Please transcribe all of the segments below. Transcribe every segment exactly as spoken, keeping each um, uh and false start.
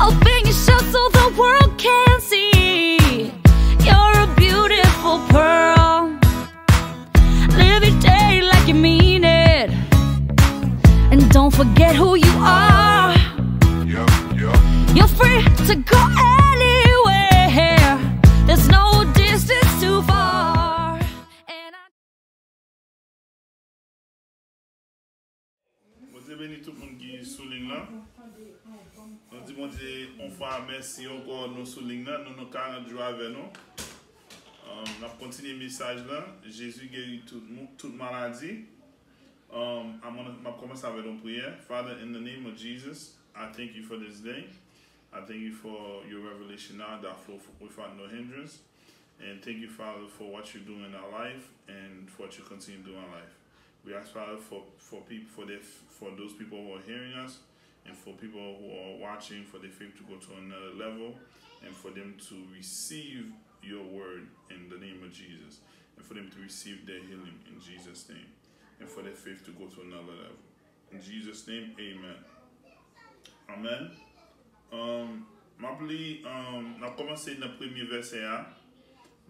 Open your shirt so the world can see. You're a beautiful pearl. Live your day like you mean it. And don't forget who you are. You're free to go anywhere. There's no distance too far. And I Bondye beni tout moun ki sou liy lan. Nou di Bondye yon fwa mèsi ankò nou sou liy lan. Nou nan karant jou avè nou. Um, n ap kontinye mesaj lan. Jezi geri tout, mou- tout maladi. Um, I'm gonna, m ap kòmanse avèk yon priyè. Father, in the name of Jesus, I thank you for this day. I thank you for your revelation now that flow f- without no hindrance. And thank you, Father, for what you do in our life and for what you continue to do in our life. We ask, Father, for, for people, for their, for those people who are hearing us and for people who are watching, for their faith to go to another level and for them to receive your word in the name of Jesus and for them to receive their healing in Jesus' name and for their faith to go to another level. In Jesus' name, amen. Amen. Um, m ap li, um, n ap kòmanse nan premye vèsè a,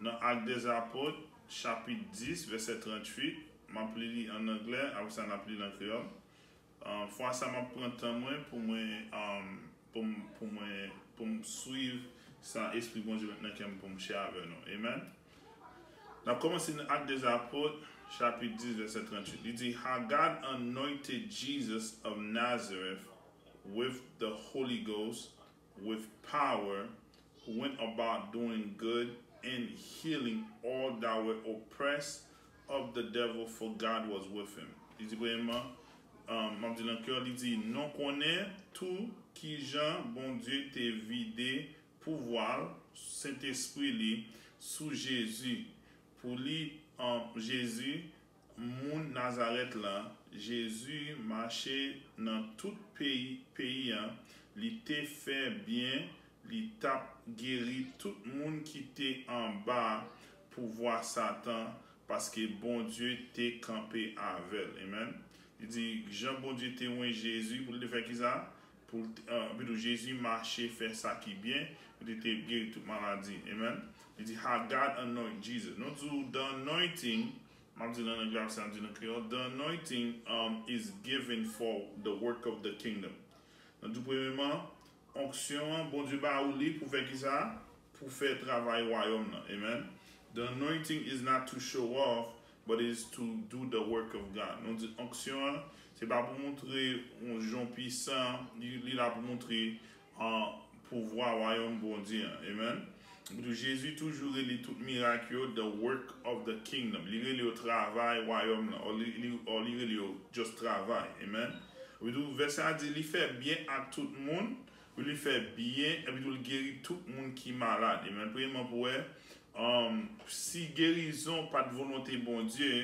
nan Actes des Apôtres, chapit dis, vèsè tranntuit. M ap li li an anglè, apre sa n ap li l an kreyòl. Um, fwa sa, m ap pran tan mwen pou mwen, um, pou m, pou mwen, pou m swiv sa Espri Bondye met nan kè m pou m share avè nou. Amen. N ap kòmanse nan Actes des Apôtres, chapit dis, vèsè tranntuit. Li di, How God anointed Jesus of Nazareth with the Holy Ghost, with power, who went about doing good and healing all that were oppressed of the devil, for God was with him. Li di, premyèman, um, m ap di l an kreyòl, li di, nou konnen tou kijan Bondye te vide pouvwa l, Sentespri li, sou Jezi, pou li, um, Jezi, moun Nazarèt lan, Jezi mache nan tout peyi, peyi an, li te fè byen, li t ap geri tout moun ki te anba pouvwa Satan, paske Bondye te kanpe avè l. Amen. Li di, jan Bondye te wen Jezi, pou li te fè kisa? Pou l te, uh, pito, Jezi mache fè sa ki byen, pou li te geri tout maladi. Amen. Li di, How God anoint Jesus. Nou di, the anointing, m ap di l an anglè, apre sa m di l an kreyòl. The anointing, um, is given for the work of the kingdom. Nou di, premyèman, onksyon an, Bondye ba ou li pou fè kisa? Pou fè travay wayòm nan. Amen. The anointing is not to show off, but is to do the work of God. Nou di onksyon an, se pa pou montre yon jan w pwisan, li, li la pou montre, uh, pouvwa wayòm Bondye an. Amen. Pou Jezi toujou rele tout mirak yo the work of the kingdom. Li rele yo travay wayòm nan. Or li, li, or li rele yo just travay. Amen. Epi tou, vèsè a di, li fè byen ak tout moun, li fè byen, epi tou, li geri tout moun ki malad. Amen. Premyèman, pou wè, um, si gerizon pa t volonte Bondye,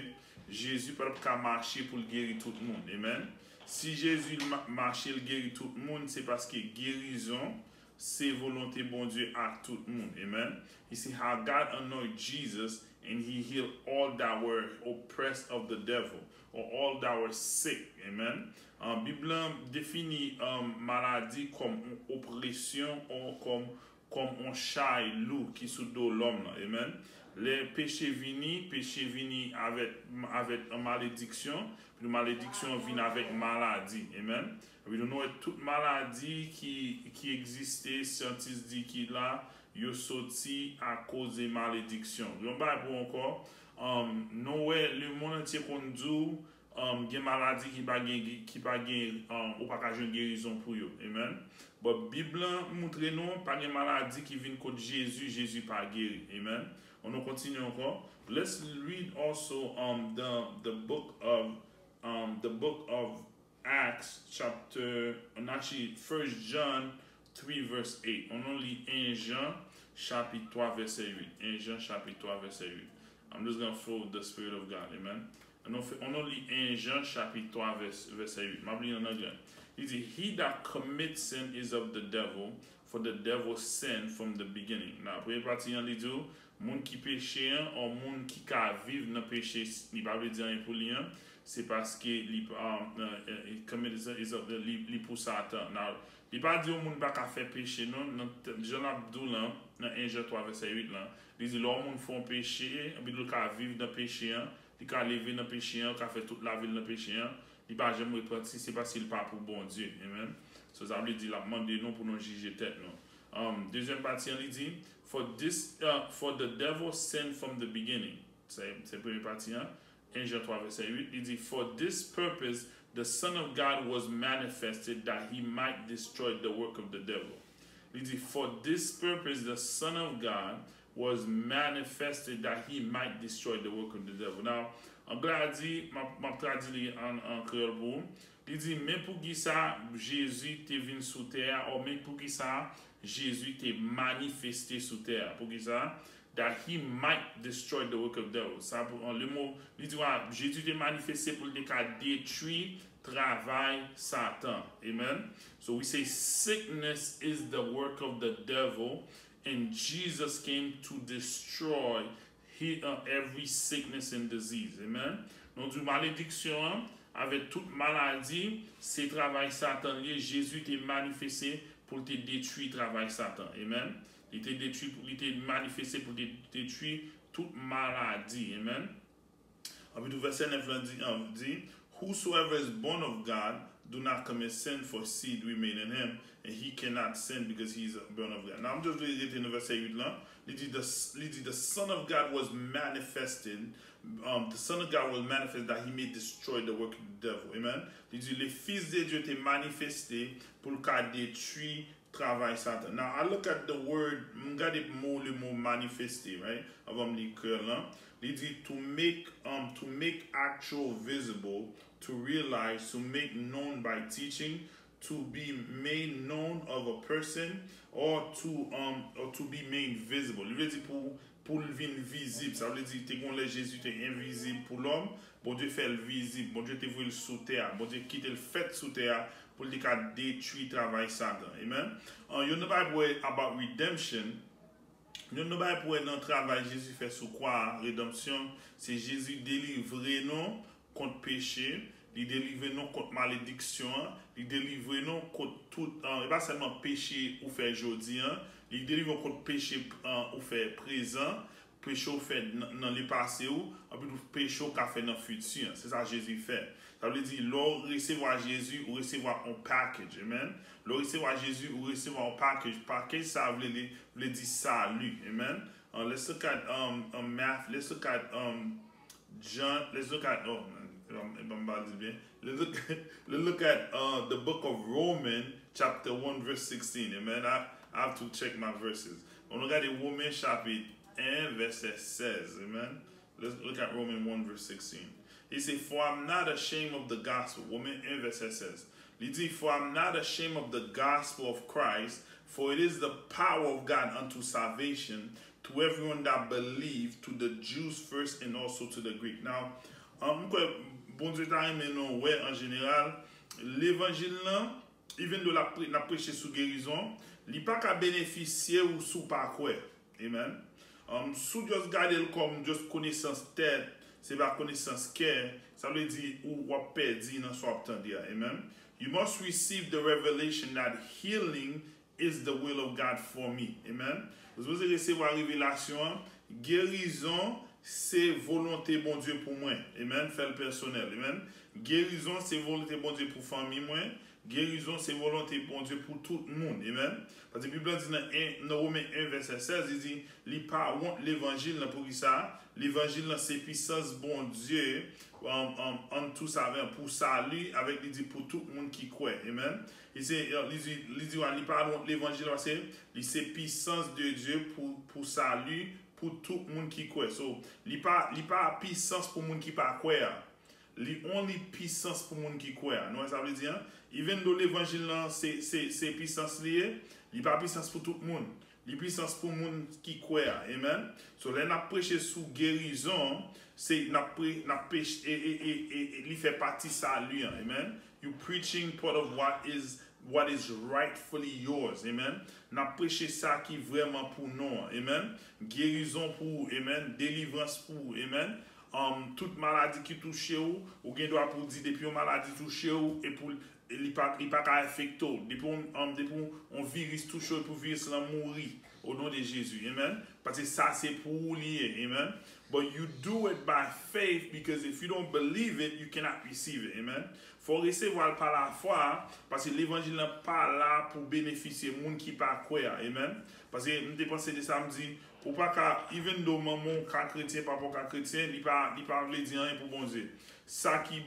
Jezi pa t ap ka mache pou l geri tout moun. Amen. Si Jezi ma- mache, l geri tout moun, se paske gerizon se volonte Bondye ak tout moun. Amen. He said, How God anoint Jesus and he healed all that were oppressed of the devil, or all that were sick. Amen. Uh, Bib lan defini, um, maladi kòm yon opresyon, or kòm, kòm yon chay lou ki sou do lòm nan. Amen. Lè peche vini, peche vini avèk, avèk yon malediksyon, epi malediksyon vin avèk maladi. Amen. Epi nou wè tout maladi ki, ki egziste, syantis di ki la, yo soti akoz de malediksyon. Yon bagay pou ankò, um, nou wè lemonn antye konn di w, um, gen maladi ki pa gen, ki pa gen, um, ou pa ka jwenn gerizon pou yo. Amen. But Bib lan montre nou, pa gen maladi ki vin kot Jezi, Jezi pa geri. Amen. Ann nou kontinye ankò. Let's read also, um, the, the book of, um, the book of Acts chapter, and actually First John three verse eight. Ann nou li en Jan chapit twa vèsè uit. En Jan chapit twa vèsè uit. I'm just gonna flow with the Spirit of God. Amen. Ann nou fè, ann nou li en Jan chapit twa vès, vèsè uit. M ap li an anglè. Li di, He that commits sin is of the devil, for the devil sinned from the beginning. Nan premye pati an, li di w, moun ki peche an, or moun ki ka viv nan peche, li pa vle di anyen pou li an, se paske li, um, uh, uh, commit is, is of the, li, li pou Satan. Now, Li pa di yon moun pa ka fè peche non, nan t- jan l ap di w lan, nan en Jan twa vèsè uit lan, li di lè yon moun fè yon peche, epi l ka viv nan peche an, li ka leve nan peche an, ka fè tout lavi l nan peche an, li pa janm repanti, se paske l pa pou Bondye. Amen. So sa vle di l ap mande nou pou nou jije tèt nou. Um, dezyèm pati an li di, for this, uh, for the devil sinned from the beginning. Se se premye pati an. En Jan twa vèsè uit, li di, for this purpose the Son of God was manifested that he might destroy the work of the devil. Li di, for this purpose the Son of God was manifested that he might destroy the work of the devil. Now, anglè a di, m ap m ap tradui li an, an kreyòl pou ou. Li di, men poukisa Jezi te vin sou tè a, o men poukisa Jezi te manifeste sou tè a. Poukisa? That he might destroy the work of devil. Sa pou an le mo, li di wa, Jezi te manifeste pou l te ka detwi travay Satan. Amen. So we say sickness is the work of the devil, and Jesus came to destroy he, uh, every sickness and disease. Amen. Nou di malediksyon an, avèk tout maladi, se travay Satan li ye. Jezi te manifeste pou l te detwi travay Satan. Amen. Li te detwi, li te manifeste pou l te detwi tout maladi. Amen. Anpi tou vèsè nèf lan di, an, di, whosoever is born of God do not commit sin, for seed remain in him, and he cannot sin because he is born of God. Now, m just vle rete nan vèsè uit lan. Li di, the, li di, the Son of God was manifested, um, the Son of God was manifest that he may destroy the work of the devil. Amen. Li di, le Fils de Dieu te manifeste pou l ka detwi travay Satan. Now, I look at the word, m gade mo, le mo manifeste, right? Avan m li kreyòl lan. Li di to make, um, to make actual visible, to realize, to make known by teaching, to be made known of a person, or to, um, or to be made visible. Li vle di pou, pou l vin vizib. Sa vle di, te gon lè Jezi te envizib pou lòm, Bondye fè l vizib, Bondye te voye l sou tè a, Bondye kite l fèt sou tè a pou l te ka detwi travay Satan. Amen. Uh, yon nan bagay pou wè about redemption, yon nan bagay pou wè nan travay Jezi fè sou kwa a, redanmsyon, se Jezi delivre nou kont peche, li delivre nou kont malediksyon an, li delivre nou kont tout, an, e pa sèlman peche ou fè jodi an, li delivre w kont peche, an, ou fè prezan, peche w fè nan, nan lepase w, anpi tou peche w ka fè nan fiti an. Se sa Jezi fè. Sa vle di, lè w resevwa Jezi, ou resevwa yon package. Amen. Lè w resevwa Jezi, ou resevwa yon package. Package sa vle, li, vle di sali. Amen. Uh, let's look at, um, um, Matthew, let's look at, um, John, let's look at, oh, man, e pa m pa di byen. Let's look, let's look at, uh, the book of Romans, chapter one, verse sixteen. Amen. I, I have to check my verses. Ann nou gade Women chapit en, vèsè sèz. Amen. Let's look at Romans one, verse sixteen. He said, for I'm not ashamed of the gospel. Women en, vèsè sèz. Li di, for I'm not ashamed of the gospel of Christ, for it is the power of God unto salvation to everyone that believe, to the Jews first and also to the Greek. Now, um, m kwè Bondye ta renmen nou wè an jeneral, levanjil lan, even though l ap pre- n ap preche sou gerizon, li pa ka benefisye w si w pa kwè. Amen. Um, si w just gade l kòm just konesans tèt, se pa konesans kè, sa vle di ou w ap pèdi nan sa w ap tande a. Amen. You must receive the revelation that healing is the will of God for me. Amen. Ou sipoze resevwa revelasyon an, gerizon se volonte Bondye pou mwen. Amen. Fè l pèsonèl. Amen. Gerizon se volonte Bondye pou fanmi mwen. Gerizon se volonte Bondye pou tout moun. Amen. Paske Bib lan di nan en, nan Women en vèsè sèz, li di, li pa wont levanjil lan. Poukisa? Levanjil lan se pisans Bondye, um, um, unto salvation, pou sali, avèk li di pou tout moun ki kwè. Amen. Li se, li di, li di, wa, li pa wont levanjil lan, paske li se pisans de Dye pou, pou sali, pou tout moun ki kwè. So, li pa, li pa pisans pou moun ki pa kwè a. Li only pisans pou moun ki kwè a. Nou wè sa vle di, an? Even though levanjil lan se, se, se pisans li ye, li pa pisans pou tout moun. Li pisans pou moun ki kwè a. Amen. So, lè n ap preche sou gerizon, se n ap pre, n ap preche, e, e, e, e, e li fè pati sali an. Amen. You preaching part of what is, what is rightfully yours. Amen. N ap preche sa ki vrèman pou nou an. Amen. Gerizon pou ou. Amen. Delivrans pou ou. Amen. Um, tout maladi ki touche ou, ou gen dwa pou w di depi yon maladi touche ou, e pou l, li pa, li pa ka enfekte w. Depi yon, um, depi yon, yon viris touche w, pou viris lan mouri. O non de Jezi. Amen. Paske sa se pou ou li ye. Amen. But you do it by faith, because if you don't believe it, you cannot receive it. Amen. Fò w resevwa l pa lafwa, paske levanjil lan pa la pou benefisye moun ki pa kwè a. Amen. Paske m te panse de sa, m di, ou pa ka, even though manman w ka kretyen, papa w ka kretyen, li pa, li pa vle di anyen pou Bondye. Sa ki,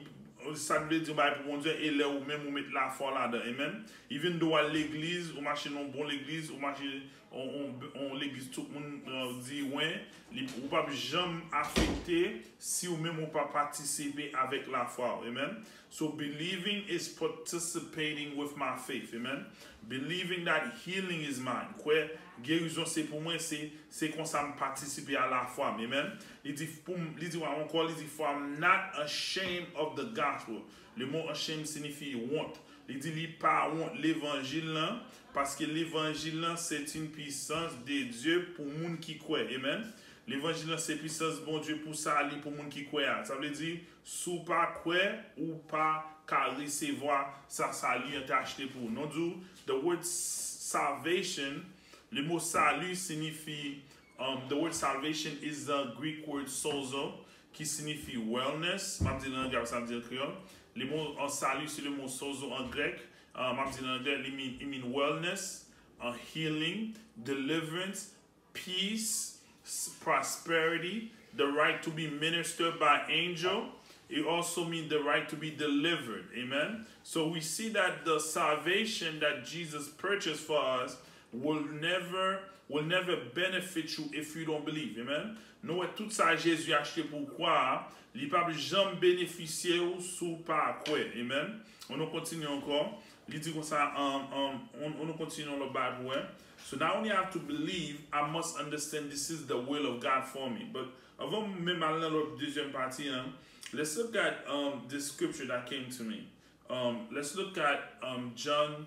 sa k vle di yon bagay pou Bondye, e lè ou menm ou met lafwa w ladan. Amen. Even though w al legliz, ou mache nan yon bon legliz, ou mache yon, yon, yon legliz tout moun, uh, di wen, li, ou p ap janm afekte si ou menm ou pa patisipe avèk lafwa w. Amen. So believing is participating with my faith. Amen. Believing that healing is mine. Kwè gerizon se pou mwen, se, se konsa m patisipe a lafwa m. Amen. Li di pou m, li di ankò, li di, "For I'm not ashamed of the gospel." Le mot ashamed signifie wont. Li di li pa wont levanjil lan, paske levanjil lan se yon pisans de Dye pou moun ki kwè. Amen. Levanjil lan se pisans Bondye pou sali pou moun ki kwè a. Sa vle di, si w pa kwè, ou pa ka resevwa sa sali an te achte pou ou. Non, di w, the word salvation, le mot salut signifie, um, the word salvation is the Greek word sozo, ki signifie wellness. M ap di l an anglè, apre sa m di l an kreyòl. Le mot, uh, salut, c'est le mot sozo en grec. Uh, m ap di l an anglè, li mean, li mean wellness, uh, healing, deliverance, peace, s- prosperity, the right to be ministered by angel. It also means the right to be delivered. Amen. So we see that the salvation that Jesus purchased for us will never, will never benefit you if you don't believe. Amen. Nou wè tout sa Jezi achte pou kwa a, li p ap janm benefisye ou si w pa kwè. Amen. Ann nou kontinye ankò. Li di konsa, um, um, ann nou kontinye yon lòt bagay pou wè. So not only I have to believe, I must understand this is the will of God for me. But avan m menm al nan lòt dezyèm pati an, let's look at, um, this scripture that came to me. Um, let's look at, um, John,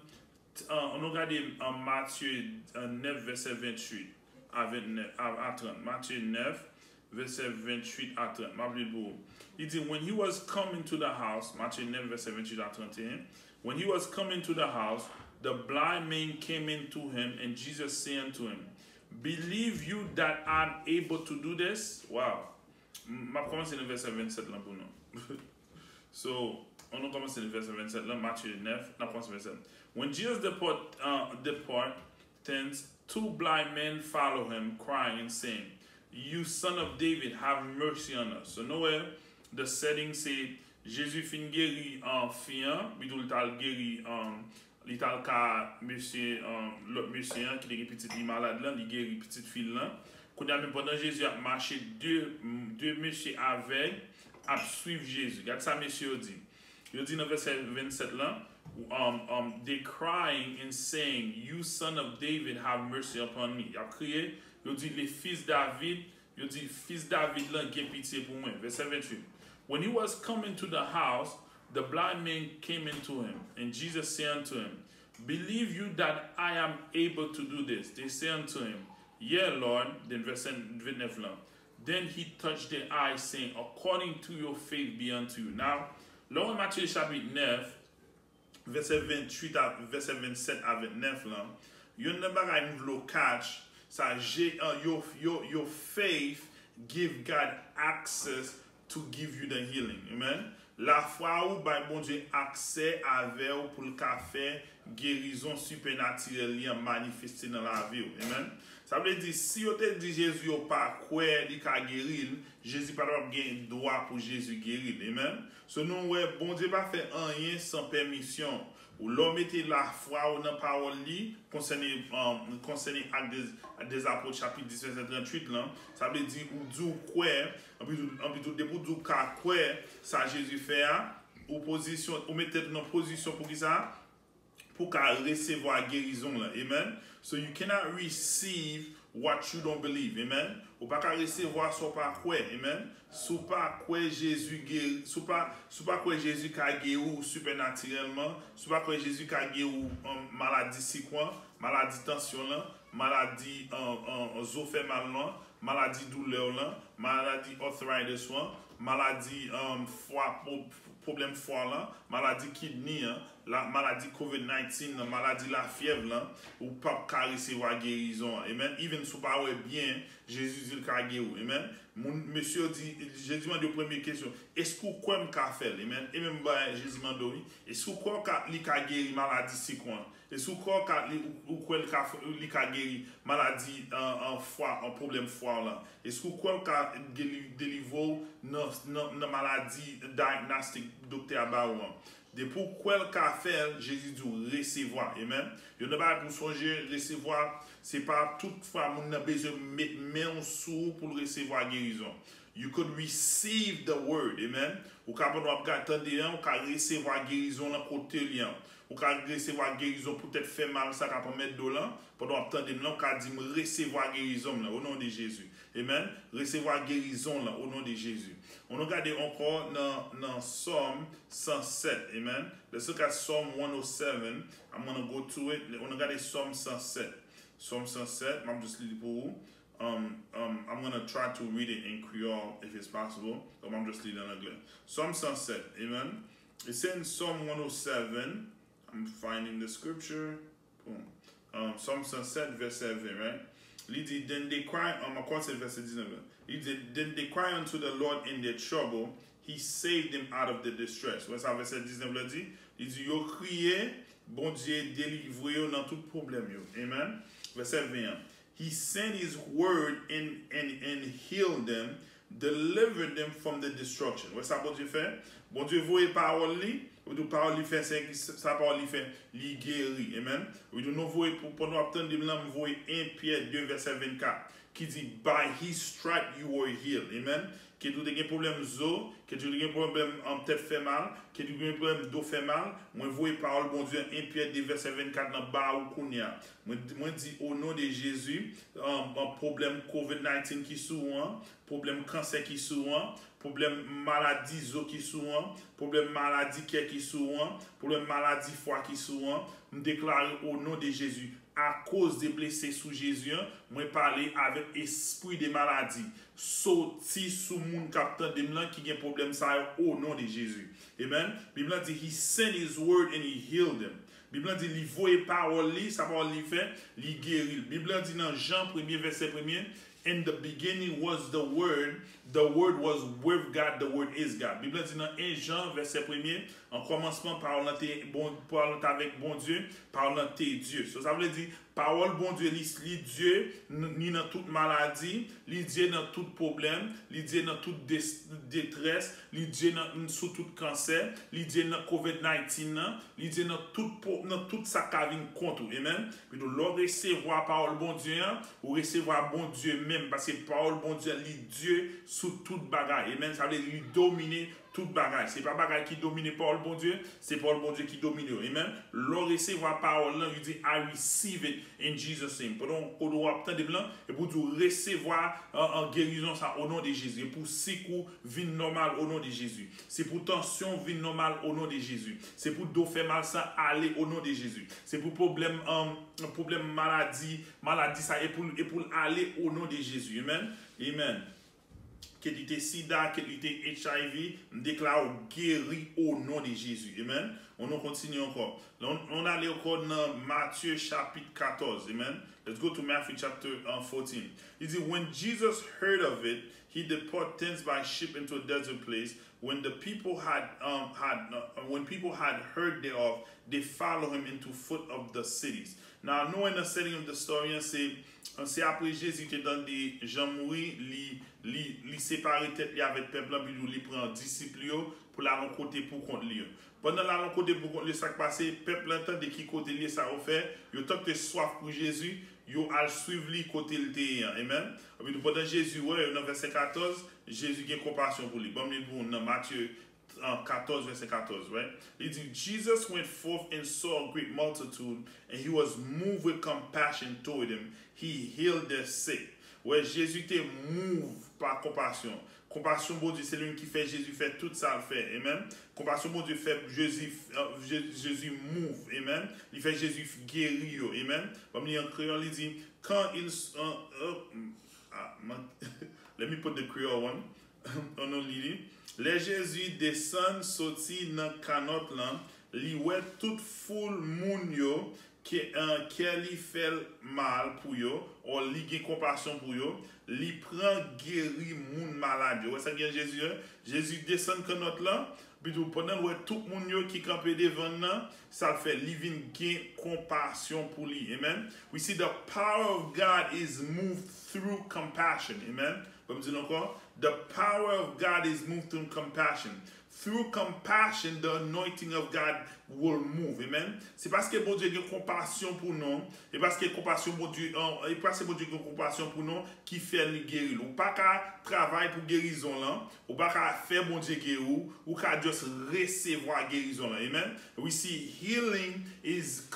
uh, ann nou gade, um, Matye, uh, nèf, vèsè venntuit a vennèf, a, a trant. Matye nèf, vèsè venntuit a trant. M ap li l pou ou. Li di, "When he was coming to the house," Matye nèf, vèsè venntuit a trant e en. "When he was coming to the house, the blind man came in to him, and Jesus said unto him, 'Believe you that I'm able to do this?'" Wow. M ap kòmanse nan vèsè vennsèt lan pou nou. So, ann nou kòmanse nan vèsè vennsèt lan, Matye nèf, n ap kòmanse vèsè. "When Jesus depart, uh, depart, thence two blind men follow him, crying, saying, 'You son of David, have mercy on us.'" So nou wè, the setting se Jezi fin geri, uh, fi an, li di w li t al geri, um, li t al ka mesye, um, lòt mesye an ki te gen pitit li malad lan, li geri pitit fi l lan. Kounye a menm pandan Jezi ap mache, de, de mesye avèg ap swiv Jezi. Gad sa mesye yo di. Yo di nan vèsè vennsèt lan, um, um, they crying and saying, "You son of David, have mercy upon me." Y ap kriye, yo di, "Le fils David," yo di, "Fis David lan, gen pitye pou mwen." Vèsè venntuit. "When he was coming to the house, the blind men came into him, and Jesus said unto him, 'Believe you that I am able to do this?' They say unto him, 'Yea, Lord.'" Then vèsè vennèf lan. "Then he touched their eyes, saying, 'According to your faith be unto you.'" Now, lè w wè Matye chapit nèf, vèsè venntuit a, vèsè vennsèt a vennèf lan, youn nan bagay m vle w catch, sa, je, uh, your, your, your faith give God access to give you the healing. Amen. Lafwa ou bay Bondye aksè avè w pou l ka fè gerizon sipènatirèl li an manifeste nan lavi w. Amen. Sa vle di, si yo te di Jezi yo pa kwè li ka geri l, Jezi pa t ap gen dwa pou Jezi geri l. Amen. So nou wè, Bondye pa fè anyen san pèmisyon. Ou lè w mete lafwa w nan pawòl li, konsène, um, konsène Ak dè, Ak dè Zapot chapit dis vèsè tranntuit lan, sa vle di ou di w kwè, anpi tou, anpi tou, depi w di w ka kwè sa Jezi fè a, ou pozisyon, ou mete tèt ou nan pozisyon pou ki sa? Pou w ka resevwa gerizon lan. Amen. So you cannot receive what you don't believe. Amen. Ou pa ka resevwa sa w pa kwè. Amen. Si w pa kwè Jezi geri, si w pa, si w pa kwè Jezi ka geri w sipènatirèlman, si w pa kwè Jezi ka geri w, um, maladi sik lan, maladi tansyon lan, maladi, um, um, zo fè mal lan, maladi doulè w lan, maladi arthritis lan, maladi, um, fwa po-, pwoblèm fwa w lan, maladi kidney an, la, maladi covid nineteen nan, maladi lafyèv lan, ou p ap ka resevwa gerizon an. Amen. Even si w pa wè byen, Jezi di l ka geri w. Amen. Moun, mesye yo di, Jezi mande yo premye kesyon, èske w kwè m ka fè l? Amen. E menm bagay Jezi mande w, wi, èske w kwè w ka, li ka geri maladi sik ou an? Èske w kwè w ka, li, ou, ou kwè li ka, li ka geri maladi, an, an fwa, an pwoblèm fwa w lan? Èske w kwè w ka deli-, delivre w nan, nan, nan maladi diagnostic doktè a ba ou an? Depi w kwè l ka fè l, Jezi di w resevwa. Amen. Youn nan bagay pou w sonje, resevwa, se pa tout fwa moun nan bezwen met men w sou ou pou l resevwa gerizon. You could receive the word. Amen. Ou ka pandan w ap gade tande an, ou ka resevwa gerizon nan kote li an. Ou ka resevwa gerizon poutèt fè mal sa k ap anmède w lan. Pandan w ap tande m lan, ou ka di m resevwa gerizon m lan, o non de Jezi. Amen. Resevwa gerizon lan, o non de Jezi. Ann nou gade ankò nan, nan Sòm san sèt. Amen. Let's look at Psalm one oh seven. I'm gonna go to it. Ann nou gade Sòm san sèt. Sòm san sèt, m ap just li pou ou. Um, um, I'm gonna try to read it in Creole if it's possible. But I'm just reading in English. Psalm sunset, amen. It's in Psalm one oh seven. I'm finding the scripture. Boom. Um, Psalm sunset, verse seven, right? Li di, then they cry, um, akò se verse nineteen. Li di, then they cry unto the Lord in their trouble. He saved them out of the distress. Wè sa verse nineteen la di? Li di, yo kriye, Bondye delivre yo nan tout pwoblèm yo. Amen. Verse twenty. He sent his word and, and, and healed them, delivered them from the destruction. Wè sa Bondye fè? Bondye voye pawòl li, ou di pawòl li fè, se sa pawòl li fè, li geri. Amen. Ou di nou voye, pou, pandan w ap tande m lan, m voye en Pyè de vèsè vennkat, ki di, by his stripe you were healed. Amen. Ke ou te gen pwoblèm zo, ke ou te gen pwoblèm, um, tèt fè mal, ke ou te gen pwoblèm do fè mal, mwen voye pawòl Bondye an, en Pyè de vèsè vennkat nan ba ou kounye a. Mwen, mwen di, o non de Jezi, um, um, pwoblèm covid nineteen ki sou ou an, pwoblèm kansè ki sou ou an, pwoblèm maladi zo ki sou ou an, pwoblèm maladi kè ki sou ou an, pwoblèm maladi fwa ki sou ou an, m deklare o non de Jezi, akoz de blese sou Jezi an, mwen pale avèk espri de maladi. Soti sou moun k ap tande m lan ki gen pwoblèm sa yo, o non de Jezi. Amen. Bib lan di, he sent his word and he healed them. Bib lan di, li voye pawòl li, sa pawòl li fè, li geri l. Bib lan di nan Jan premye, vèsè premye, in the beginning was the word, the word was with God, the word is God. Bib lan di nan en Jan, vèsè premye, an kòmansman, pawòl lan te, bon, pawòl lan te avèk Bondye, pawòl lan te Dye. So, sa vle di, pawòl Bondye, li, li Dye, n-, ni nan tout maladi, li Dye nan tout pwoblèm, li Dye nan tout des-, detrès, li Dye nan, sou tout kansè, li Dye nan covid nineteen nan, li Dye nan tout po-, nan tout sa k ka vin kont ou. Amen. Epi tou, lè w resevwa pawòl Bondye an, ou resevwa Bondye menm, paske pawòl Bondye an, li Dye sou tout bagay. Amen. Sa vle di, li domine tout bagay. Se pa bagay ki domine pawòl Bondye, se pawòl Bondye ki domine yo. Amen. Lè w resevwa pawòl lan, you di, I receive it in Jesus' name. Pandan w ap tande m lan, epi w di w resevwa, an, an gerizon sa o non de Jezi. E pou sik ou vin nòmal o non de Jezi. Se pou tansyon w vin nòmal o non de Jezi. Se pou do fè mal sa ale o non de Jezi. Se pou pwoblèm, an, pwoblèm maladi, maladi sa e pou, e pou l ale o non de Jezi. Amen. Amen. Ke li te sida, ke li te H I V, m deklare w geri o non de Jezi. Amen. Ann nou kontinye ankò. Ann, ann ale ankò nan Matye chapit katòz. Amen. Let's go to Matthew chapter, um, fourteen. Li di, when Jesus heard of it, he departed thence by ship into a desert place. When the people had, um, had, uh, when people had heard thereof, they followed him into foot of the cities. Now, nou wè nan setting of the story an, se, se apre Jezi te tande Jan mouri, li, li, li separe tèt li avèk pèp lan, epi li pran disip li yo pou l al yon kote pou kont li yo. Pandan l al yon kote pou kont li, sa k pase, pèp lan tande ki kote l ye, sa yo fè, yo tank te swaf pou Jezi, yo al swiv li kote l te ye an. Amen. Epi tou, pandan Jezi wè yo nan vèsè katòz, Jezi gen konpasyon pou li. Ban m li pou nou nan Matye, an, katòz, vèsè katòz, right? Li di, Jesus went forth and saw a great multitude, and he was moved with compassion toward them. He healed their sick. Wè, Jezi te move pa konpasyon. Konpasyon Bondye, se li menm ki fè Jezi fè tout sa l fè. Amen. Konpasyon Bondye fè Jezi, euh, Je-, Jezi move. Amen. Li fè Jezi geri yo. Amen. Ban m li an kreyòl, li di, quand ils, euh, euh, ah, man, let me put the Creole one. Ann nou li li. Lè Jezi desann soti nan kanòt lan, li wè tout foul moun yo, kè, eh, kè li fè l mal pou yo, o li gen konpasyon pou yo, li pran geri moun malad yo. Wè sa gen Jezi an? Jezi desann kanòt lan, epi tou pandan l wè tout moun yo ki kanpe devan l nan, sa l fè, li vin gen konpasyon pou li. Amen. We see the power of God is moved through compassion. Amen. Ban m di l ankò. The power of God is moved through compassion. Through compassion, the anointing of God will move. Amen. Se paske Bondye gen konpasyon pou nou. E paske konpasyon Bondye, e paske Bondye gen konpasyon pou nou ki fè li geri l. Ou pa ka travay pou gerizon lan. Ou pa ka fè Bondye geri w. Ou ka just resevwa gerizon lan. Amen. We see healing is,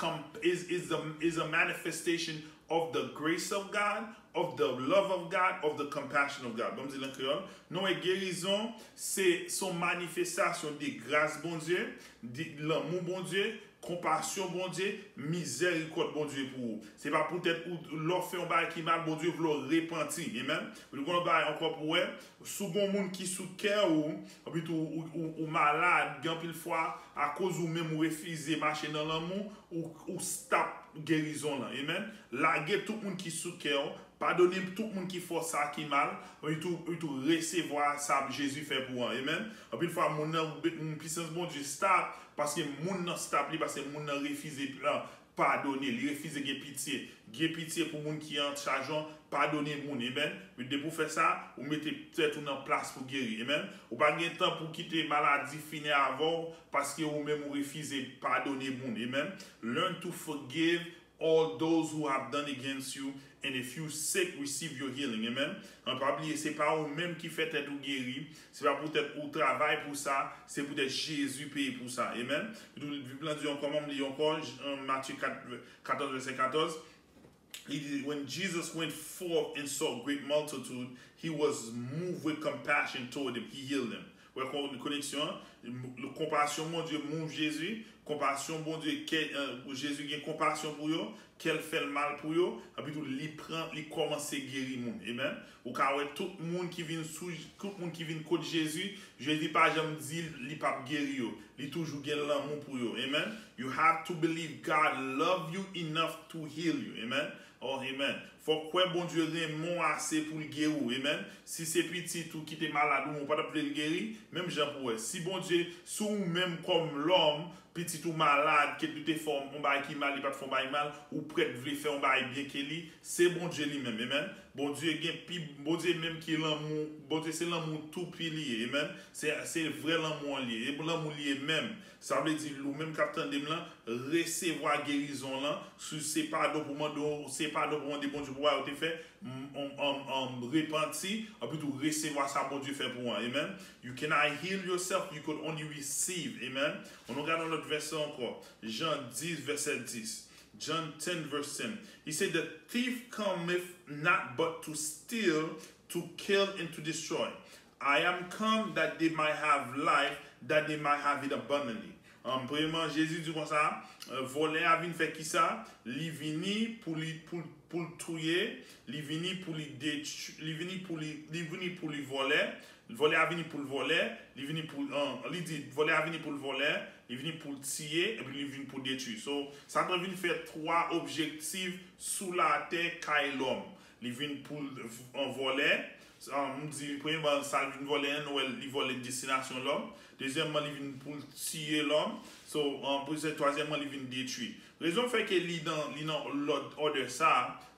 is, is, a, is a manifestation of the grace of God, of the love of God, of the compassion of God. Ban m di l an kreyòl. Nou wè gerizon, se, se yon manifestasyon de gras Bondye, de lanmou Bondye, konpasyon Bondye, mizèrikòd Bondye pou ou. Se pa poutèt ou, lè w fè yon bagay ki mal, Bondye vle w repanti. Amen. Ou konn yon bagay ankò pou wè, si w gen yon moun ki sou kè ou, epi tou ou, ou, ou malad, gen anpil fwa, akoz ou menm ou refize mache nan lanmou, ou, ou stop gerizon lan. Amen. Lage tout moun ki sou kè w, padone tout moun ki fè w sa ki mal, epi tou, epi tou resevwa sa Jezi fè pou ou an. Amen. Anpil fwa, moun nan, moun pisans Bondye stop, paske moun nan stop li, paske moun nan refize, ah, padone, li refize gen pitye. Gen pitye pou moun ki an chaj ou, padone moun. Amen. Depi w fè sa, ou mete tèt ou nan plas pou geri. Amen. Ou pa gen tan pou kite maladi fini avè w, paske ou menm ou refize padone moun. Amen. Learn to forgive all those who have done against you, and if you sick, receive your healing. Amen. An, pa bliye, se pa ou menm ki fè tèt ou geri, se pa poutèt ou travay pou sa, se poutèt Jezi peye pou sa. Amen. Bib lan di ankò, m li ankò, Matye kat, katòz, vèsè katòz. Li di, when Jesus went forth and saw a great multitude, he was moved with compassion toward them. He healed them. Wè kon-, koneksyon an? Konpasyon Bondye move Jezi, konpasyon Bondye, kè, eh, Jezi gen konpasyon pou yo, kè l fè l mal pou yo, epi tou li pran, li kòmanse geri moun. Amen. Ou ka wè tout moun ki vin sou, tout moun ki vin kot Jezi, Jezi pa janm di li p ap geri yo. Li toujou gen lanmou pou yo. Amen. You have to believe God love you enough to heal you. Amen. Oh, amen. Fò w kwè Bondye renmen w ase pou l geri w. Amen. Si se pitit ou ki te malad ou, ou pa t ap vle l geri, menm jan pou wè. Si Bondye, si ou menm kòm lòm, pitit ou malad, ke li te fè yon bagay ki mal, li pa t fè yon bagay mal, ou prèt vle fè yon bagay byen ke li, se Bondye li menm. Amen. Bondye gen pi, Bondye menm ki lanmou, Bondye se lanmou toupi li ye. Amen. Se, se vrè lanmou an li ye. E lanmou li ye menm. Sa vle di, ou menm k ap tande m lan, resevwa gerizon lan. Si se padon pou mande w, se padon pou mande Bondye pou bagay ou te fè, m, m, m, m, repanti, epi tou resevwa sa Bondye fè pou ou an. Amen. You cannot heal yourself, you could only receive. Amen. Ann nou gade yon lòt vèsè ankò. Jan dis, vèsè dis. John ten, verse ten. He said, the thief cometh not but to steal, to kill, and to destroy. I am come that they might have life, that they might have it abundantly. Um, premyèman, Jezi di konsa, eh, vòlè a vin fè kisa? Li vini pou li, pou, pou l touye, li vini pou li detwi, li vini pou li, li vini pou li vòlè, vòlè a vini pou l vòlè, li vini pou, eh, li di, vòlè a vini pou l vòlè, li vini pou l tiye, epi li vini pou l detwi. So, Satan vin fè twa objektif sou latè kay lòm. Li vin pou l, eh, vòlè, eh, m di, premyèman, sa l vin vòlè an, nou wè li vòlè destinasyon lòm. Dezyèmman, li vin pou l tiye lòm. So, eh, pou se, twazyèmman, li vin detwi. Rezon fè ke li nan, li nan lòd, òdè sa,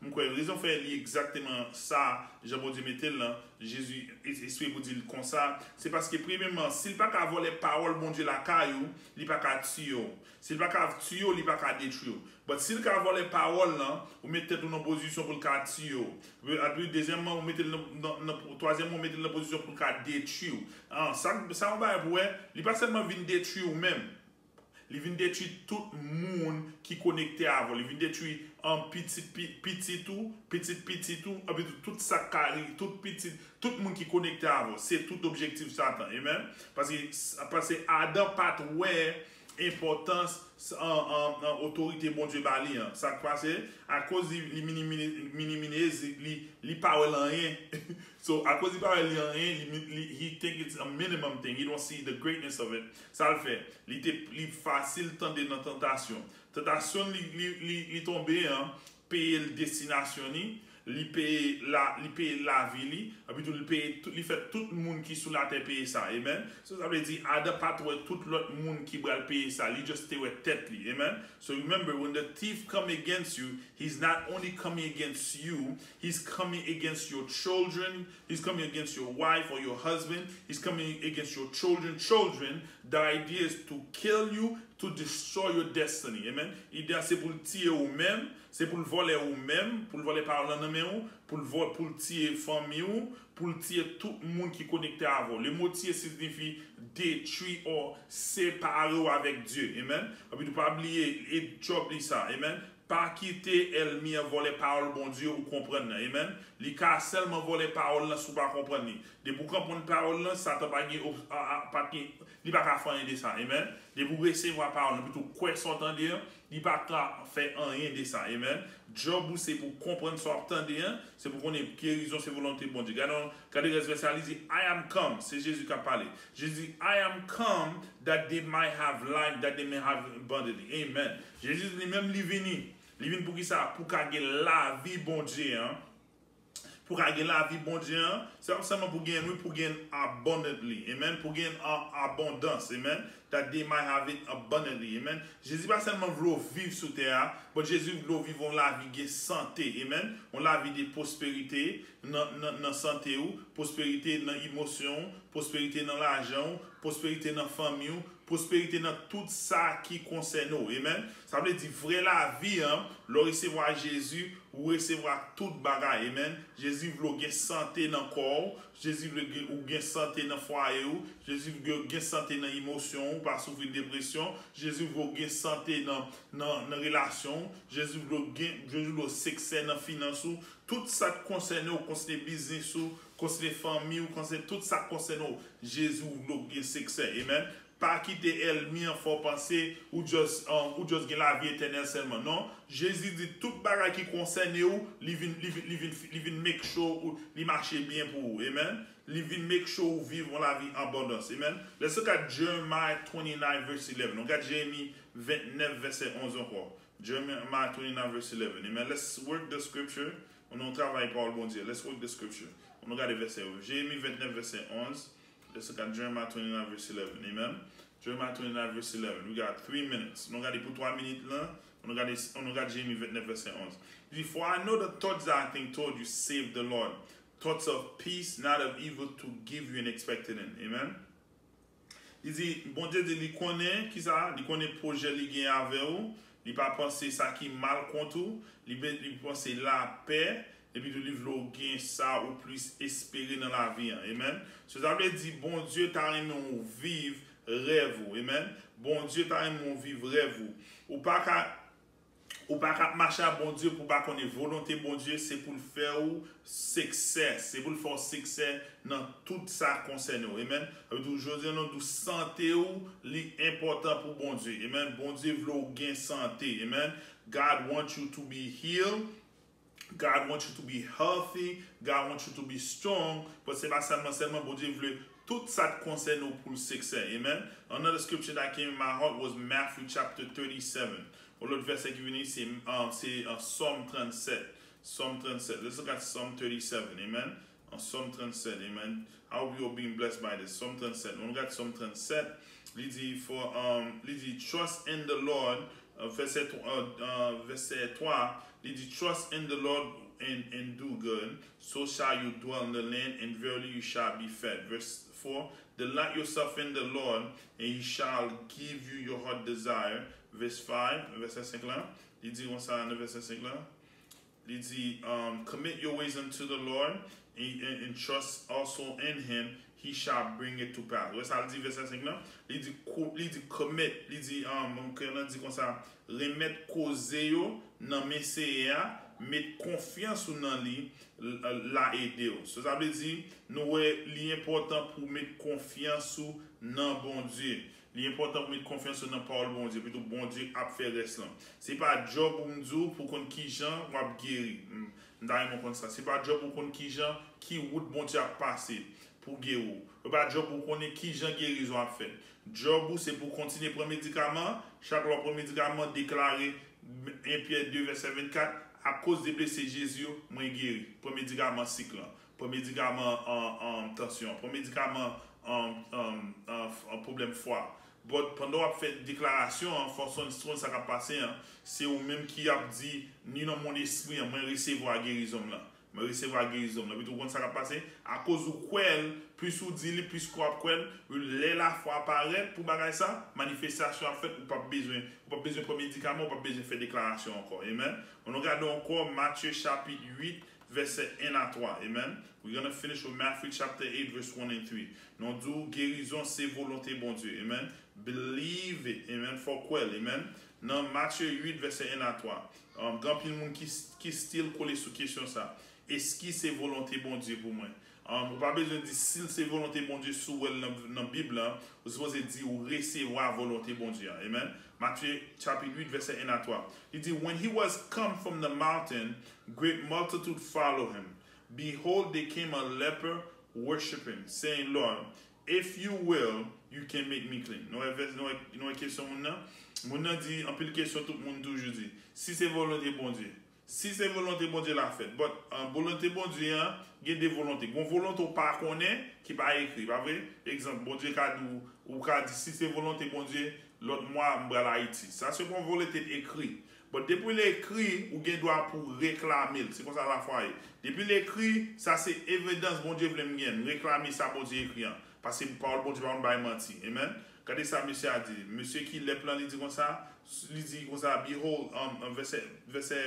m kwè, rezon fè li egzakteman sa, jan Bondye mete l lan, Jezi es-, esprime pou di l konsa, se paske, premyèman, si l pa ka vòlè pawòl Bondye lakay ou, li pa ka tiye w. Si l pa ka tiye w, li pa ka detwi w. But si l ka vòlè pawòl lan, ou met tèt ou nan pozisyon pou l ka tiye w. Epi, dezyèmman, ou mete l nan, nan, nan, twazyèmman, ou mete l nan pozisyon pou l ka detwi w. Ah, sa, sa yon bagay pou wè, li pa sèlman vin detwi ou menm. Li vin detwi tout moun ki konekte avè w. Li vin detwi, um, pitit, pi-, pitit ou, pitit pitit ou, epi tout, tout sa k ka ri-, tout pitit, tout moun ki konekte avè w. Se tout objektif Satan. Amen. Paske, paske Adan pa t wè enpòtans, an, an, an otorite Bondye ba li an. Sa k pase? Akoz li, li minimi-, minimize, li, li pa wè l anyen. So, akoz li pa wè li anyen, li, li, he think it's a minimum thing. He don't see the greatness of it. Sa l fè, li te, li fasil tande nan tantasyon. Tantasyon li, li, li, li tonbe an, peye l destinasyon li, li peye la, li peye lavi li, epi tou li peye tout, li fè tout moun ki sou latè peye sa. Amen. So, sa vle di, Adan pa t wè tout lòt moun ki pral peye sa. Li just te wè tèt li. Amen. So remember, when the thief come against you, he's not only coming against you, he's coming against your children, he's coming against your wife or your husband, he's coming against your children, children. The idea is to kill you, to destroy your destiny. Amen. Ide a se pou l tiye ou menm, se pou l vòlè ou menm, pou l vòlè pawòl lan nan men ou, pou l vò, pou l tiye fanmi ou, pou l tiye tout moun ki konekte avè w. Le mo tiye siyifi detwi or separe w avèk Dye. Amen. Epi tou pa bliye, e Jòb li sa. Amen. Pa kite ènmi an vòlè pawòl Bondye ou konprann nan. Amen. Li ka sèlman vòlè pawòl lan si w pa konprann li. Depi w konprann pawòl lan, Satan pa gen, a, a, pa gen, li pa ka fè anyen de sa. Amen. Depi w resevwa pawòl lan, epi tou kwè sa w tande an, li pa ka fè anyen de sa. Amen. Djòb ou se pou konprann sa w ap tande an, se pou konnen gerizon se volonte Bondye. Gade, gade rès vèsè a, li di, I am come. Se Jezi k ap pale. Jezi di, I am come that they might have life, that they may have abundantly. Amen. Jezi li menm li vini. Li vin pou ki sa? Pou ka gen lavi Bondye an. Pou ka gen lavi Bondye an, se pa sèlman pou gen, wi, pou gen abundantly. Amen. Pou gen an abondans. Amen. That they might have it abundantly. Amen. Jezi pa sèlman vle w viv sou tè a, but Jezi vle w viv yon lavi gen sante. Amen. Yon lavi de pwosperite nan, nan, nan sante ou, pwosperite nan emosyon ou, pwosperite nan lajan ou, pwosperite nan fanmi ou, pwosperite nan tout sa ki konsène w. Amen. Sa vle di vrè lavi an, lè w resevwa Jezi, ou resevwa tout bagay. Amen. Jezi vle w gen sante nan kò w. Jezi vle gen, ou gen sante nan fwaye ou. Jezi vle w gen sante nan emosyon ou, pa soufri depresyon. Jezi vle w gen sante nan, nan, nan relasyon ou. Jezi vle w gen, Jezi vle w siksè nan finans ou. Tout sa k konsène w, konsène biznis ou, konsène fanmi ou, konsène tout sa k konsène w. Jezi vle w gen siksè. Amen. Pa kite ènmi an fè w panse ou just, um, ou just gen lavi etènèl sèlman. Non, Jezi di tout bagay ki konsène w, li vin, li vin, li vin, li vin make sure ou, li mache byen pou ou. Amen. Li vin make sure ou viv yon lavi abondans. Amen. Let's look at Jeremiah twenty-nine verse eleven. Nou gade Jeremi vennèf vèsè onz ankò. Jeremiah twenty-nine verse eleven. Amen. Let's work the scripture. Ann nou travay pawòl Bondye. Let's work the scripture. Ann nou gade vèsè yo. Jeremi vennèf vèsè onz. Let's look at Jeremiah twenty-nine verse eleven. Amen. Jeremiah twenty-nine verse eleven. We got three minutes. Ann nou gade pou twa minit lan. Ann nou gade, ann nou gade Jeremi vennèf vèsè onz. Li di, for I know the thoughts that I think toward you, save the Lord. Thoughts of peace, not of evil, to give you an expected end. Amen. Li di, Bondye di li konnen, ki sa? Li konnen pwojè li gen avè ou. Li pa panse sa ki mal kont ou. Li, be- li panse lapè. Epi tou, li vle w gen sa ou plis espere nan lavi an. Amen. So, sa vle di, Bondye ta renmen ou viv rèv ou. Amen. Bondye ta renmen ou viv rèv ou. Ou pa ka Ou pa ka ap mache ak Bondye pou w pa konnen volonte Bondye, se pou l fè w siksè, se pou l fè w siksè nan tout sa konsène w. Amen. Sa vle di, jodi a, nou di w sante w, li enpòtan pou Bondye. Amen. Bondye vle w gen sante. Amen. God want you to be healed. God want you to be healthy. God want you to be strong. But se pa sèlman, sèlman Bondye vle tout sa k konsène w pou l siksè. Amen. Another scripture that came in my heart was Matthew chapter thirty-seven. Yon lòt vèsè ki vini, se, um, se, uh, Sòm trannsèt. Sòm trannsèt. Let's look at Psalm thirty-seven. Amen. An Sòm trannsèt. Amen. I hope you are being blessed by this. Sòm trannsèt. Nou gade Sòm trannsèt. Li di, for, um, li di, trust in the Lord. Uh, vèsè twa, uh, uh, vèsè twa, li di, trust in the Lord and, and do good. So shall you dwell in the land, and verily you shall be fed. Verse four, delight yourself in the Lord, and he shall give you your heart desire. Verse five, vèsè senk lan, li di konsa nan vèsè senk lan. Li di, um, commit your ways unto the Lord, and, and, and trust also in him, he shall bring it to pass. Wè sa l di vèsè senk lan? Li di, ko- li di commit, li di, um, kè nan di konsa, renmèt koze yo nan men Seyè a, met konfyans ou nan li, l- l a ede w. So, sa vle di, nou wè, li enpòtan pou w met konfyans ou nan Bondye. Li enpòtan pou w met konfyans ou nan pawòl Bondye, epi tou Bondye ap fè rès lan. Se pa djòb ou m di w pou konn kijan w ap geri. M- M ta renmen w konn sa. Se pa djòb ou konn kijan, ki wout Bondye ap pase pou geri w. Se pa djòb ou konnen kijan gerizon ap fèt. Djòb ou se pou kontinye pran medikaman. Chak lè w pran medikaman, deklare en Pyè de vèsè vennkat, akoz de blese Jezi yo, mwen geri. Pran medikaman sik lan. Pran medikaman an, an tansyon. Pran medikaman an, an, an, an pwoblèm fwa. But pandan w ap fè deklarasyon an, fò w sonn, sonn sa k ap pase an, se ou menm ki ap di, ni nan mond espri an, mwen resevwa gerizon m lan. Mwen resevwa gerizon m lan. Epi tou, w konn sa k ap pase? Akoz ou kwè l, plis ou di li, plis kò w ap kwè l. Lè lafwa parèt pou bagay sa, manifestasyon ap fèt, ou p ap bezwen, ou p ap bezwen pran medikaman, ou p ap bezwen fè deklarasyon ankò. Amen. Ann nou gade ankò Matye chapit uit, vèsè en a twa. Amen. We're gonna finish with Matthew chapter eight, verse one and three. Nou di w gerizon se volonte Bondye. Amen. Believe it. Amen. Fò w kwè l. Amen. Nan Matye uit, vèsè en a twa. Um, gen anpil moun ki, ki still kole sou kesyon sa. Èske se volonte Bondye pou mwen? Um, ou pa bezwen di si l se volonte Bondye, si w wè l nan, nan Bib la, ou sipoze di ou resevwa volonte Bondye a. Amen. Matye chapit uit, vèsè en a twa. Li di, when he was come from the mountain, great multitude follow him. Behold, there came a leper worshiping, saying, Lord, if you will, you can make me clean. Nou wè vès-, nou wè, nou wè kesyon moun nan? Moun nan di, anpil kesyon tout moun toujou di. Si se volonte Bondye. Si se volonte Bondye l ap fèt. But, an, volonte Bondye an, gen de volonte. Gon volonte ou pa konnen, ki pa ekri, pa vre? Egzanp, Bondye ka di w, ou ka di, si se volonte Bondye, lòt mwa, m pral Ayiti. Sa se gon volonte ekri. But depi l ekri, ou gen dwa pou reklame l. Se konsa lafwa ye. Depi l ekri, sa se evidans Bondye vle m gen. M reklame sa Bondye ekri an. Paske pawòl Bondye pa konn bay manti. Amen. Gade sa mesye a di. Mesye ki lèp lan, li di konsa, li di konsa, behold, um, um, vèsè, vèsè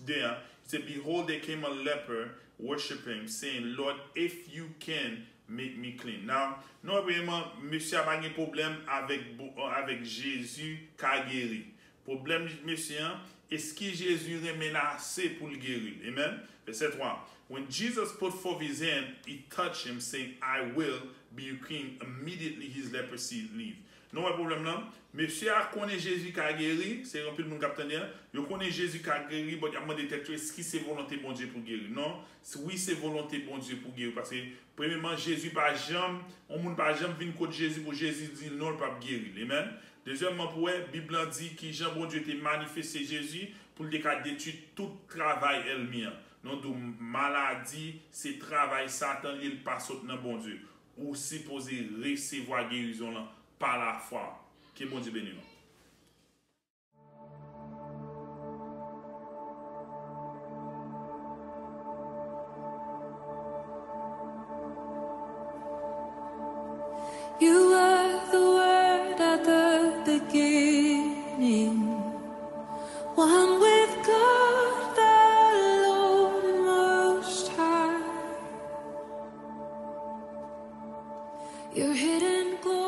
de an. He said, behold, there came a leper, worship him, saying, Lord, if you can, make me clean. Now, nou wè premyèman, mesye a pa gen pwoblèm avèk, avèk Jezi ka geri. Pwoblèm mesye an, èske Jezi renmen l ase pou l geri l? Amen. Vèsè twa. When Jesus put forth his hand, he touched him, saying, I will, be clean. Immediately his leprosy leave. Nou wè pwoblèm lan? Mesye a konnen Jezi ka geri, se anpil moun k ap tande an. Yo konnen Jezi ka geri, but y ap mande tèt yo, èske se volonte Bondye pou geri? Non, wi, se volonte Bondye pou geri, paske premyèman, Jezi pa janm, yon moun pa janm vin kot Jezi pou Jezi di l non, l p ap geri l. Amen. Dezyèmman, pou wè, Bib lan di kijan Bondye te manifeste Jezi pou l te ka detwi tout travay ènmi an. Nou di w maladi, se travay Satan li ye, l pa sot nan Bondye. Ou sipoze resevwa gerizon lan pa lafwa. Ke Bondye beni nou. You were the Word at the beginning, one with God the Lord Most High. Your hidden glory.